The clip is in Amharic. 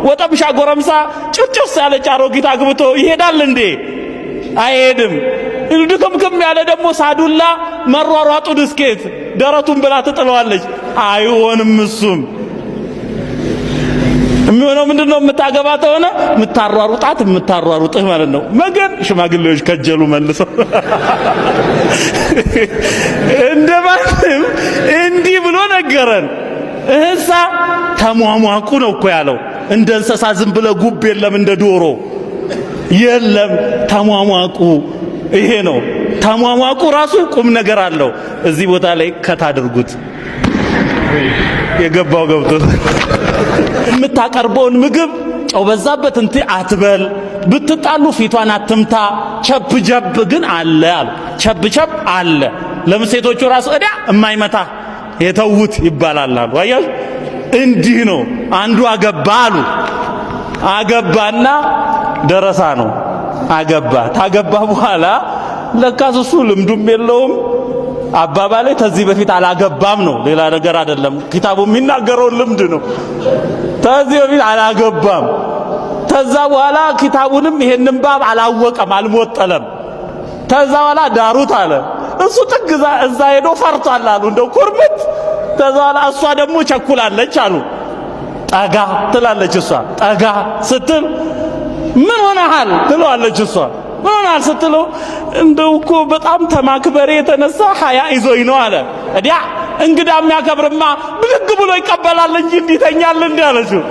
ወጠምሻ ጎረምሳ ጭርጭርስ ያለች አሮጊት አግብቶ ይሄዳል እንዴ? አይሄድም። ድክምክም ያለ ደግሞ ሳዱላ መሯሯጡ ድስኬት ደረቱን ብላ ትጥለዋለች። አይሆንም። እሱም የሚሆነው ምንድነው? የምታገባ ተሆነ የምታሯሩጣት የምታሯሩጥህ ማለት ነው። መገን ሽማግሌዎች ከጀሉ መልሰው እንደማንም እንዲህ ብሎ ነገረን። እንስሳ ተሟሟቁ ነው እኮ ያለው። እንደ እንስሳ ዝም ብለ ጉብ የለም፣ እንደ ዶሮ የለም። ተሟሟቁ ይሄ ነው። ተሟሟቁ ራሱ ቁም ነገር አለው። እዚህ ቦታ ላይ ከት አድርጉት። የገባው ገብቶ የምታቀርበውን ምግብ ጨው በዛበት እንት አትበል። ብትጣሉ ፊቷን አትምታ። ቸብ ጀብ ግን አለ አሉ። ቸብ ቸብ አለ። ለምን ሴቶቹ ራሱ እዳ የማይመታ የተዉት ይባላል አሉ። አያችሁ፣ እንዲህ ነው። አንዱ አገባ አሉ። አገባና ደረሳ ነው አገባ። ታገባ በኋላ ለካስ እሱ ልምዱም የለውም አባባሌ ተዚህ በፊት አላገባም ነው፣ ሌላ ነገር አይደለም። ኪታቡ የሚናገረውን ልምድ ነው። ተዚህ በፊት አላገባም። ተዛ በኋላ ኪታቡንም ይሄንን ባብ አላወቀም፣ አልሞጠለም። ተዛ በኋላ ዳሩት አለ። እሱ ጥግ እዛ ሄዶ ፈርቷል አሉ፣ እንደው ኩርምት። ተዛ በኋላ እሷ ደግሞ ቸኩላለች አሉ። ጠጋ ትላለች እሷ። ጠጋ ስትል ምን ሆነሃል ትለዋለች እሷ ምን ሆነሃል ስትለው እንደው እኮ በጣም ተማክበሬ የተነሳ ሀያ ይዞኝ ነው አለ። እዲያ እንግዳ የሚያከብርማ ብድግ ብሎ ይቀበላል እንጂ እንዲተኛል እንዲ አለችው።